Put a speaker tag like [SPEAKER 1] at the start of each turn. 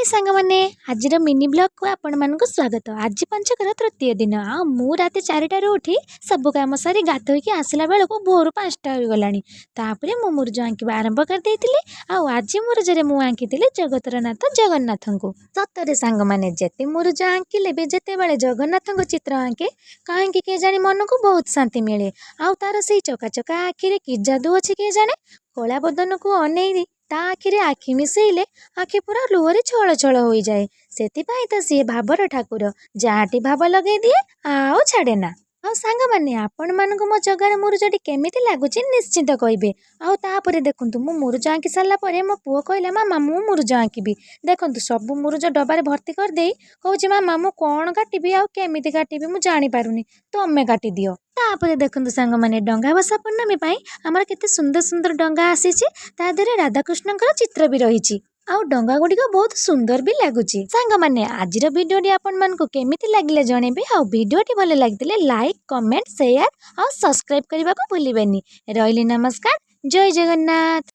[SPEAKER 1] ହାଏ ସାଙ୍ଗମାନେ, ଆଜିର ମିନି ବ୍ଲଗ୍କୁ ଆପଣମାନଙ୍କୁ ସ୍ୱାଗତ। ଆଜି ପଞ୍ଚକର ତୃତୀୟ ଦିନ ଆଉ ମୁଁ ରାତି 4ଟାରୁ ଉଠି ସବୁ କାମ ସାରି ଗାଧୋଇକି ଆସିଲା ବେଳକୁ ଭୋରୁ 5ଟା ହୋଇଗଲାଣି। ତାପରେ ମୁଁ ମୁରୁଜ ଆଙ୍କିବା ଆରମ୍ଭ କରିଦେଇଥିଲି ଆଉ ଆଜି ମୁରୁଜରେ ମୁଁ ଆଙ୍କିଥିଲି ଜଗତର ନାଥ ଜଗନ୍ନାଥଙ୍କୁ। ସତରେ ସାଙ୍ଗମାନେ, ଯେତେ ମୁରୁଜ ଆଙ୍କିଲେ ବି ଯେତେବେଳେ ଜଗନ୍ନାଥଙ୍କ ଚିତ୍ର ଆଙ୍କେ, କାହିଁକି କେଜାଣି ମନକୁ ବହୁତ ଶାନ୍ତି ମିଳେ। ଆଉ ତାର ସେଇ ଚକାଚକା ଆଖିରେ କି ଯାଦୁ ଅଛି କେଜାଣେ, କଳା ବଦନକୁ ଅନେଇ ତା ଆଖିରେ ଆଖି ମିଶେଇଲେ ଆଖି ପୁରା ଲୁହରେ ଛଳ ଛଳ ହୋଇଯାଏ। ସେଥିପାଇଁ ତ ସିଏ ଭାବର ଠାକୁର, ଯାହାଠି ଭାବ ଲଗେଇ ଦିଏ ଆଉ ଛାଡ଼େ ନା। ଆଉ ସାଙ୍ଗମାନେ, ଆପଣମାନଙ୍କୁ ମୋ ଜଗାର ମୁରୁଜଟି କେମିତି ଲାଗୁଛି ନିଶ୍ଚିନ୍ତ କହିବେ। ଆଉ ତାପରେ ଦେଖନ୍ତୁ, ମୁଁ ମୁରୁଜ ଆଙ୍କି ସାରିଲା ପରେ ମୋ ପୁଅ କହିଲା, ମାମା ମୁଁ ମୁରୁଜ ଆଙ୍କିବି। ଦେଖନ୍ତୁ, ସବୁ ମୁରୁଜ ଡବାରେ ଭର୍ତ୍ତି କରିଦେଇ କହୁଛି, ମାମା ମୁଁ କ'ଣ କାଟିବି ଆଉ କେମିତି କାଟିବି ମୁଁ ଜାଣିପାରୁନି, ତମେ କାଟିଦିଅ। ତାପରେ ଦେଖନ୍ତୁ ସାଙ୍ଗମାନେ, ଡଙ୍ଗା ଭସା ପୂର୍ଣ୍ଣମୀ ପାଇଁ ଆମର କେତେ ସୁନ୍ଦର ସୁନ୍ଦର ଡଙ୍ଗା ଆସିଛି। ତା ଦେହରେ ରାଧାକୃଷ୍ଣଙ୍କର ଚିତ୍ର ବି ରହିଛି ଆଉ ଡଙ୍ଗା ଗୁଡ଼ିକ ବହୁତ ସୁନ୍ଦର ବି ଲାଗୁଛି। ସାଙ୍ଗମାନେ, ଆଜିର ଭିଡ଼ିଓଟି ଆପଣମାନଙ୍କୁ କେମିତି ଲାଗିଲା ଜଣେଇବେ ଆଉ ଭିଡ଼ିଓଟି ଭଲ ଲାଗିଥିଲେ ଲାଇକ୍, କମେଣ୍ଟ, ସେୟାର ଆଉ ସବସ୍କ୍ରାଇବ୍ କରିବାକୁ ଭୁଲିବେନି। ରହିଲି, ନମସ୍କାର, ଜୟ ଜଗନ୍ନାଥ।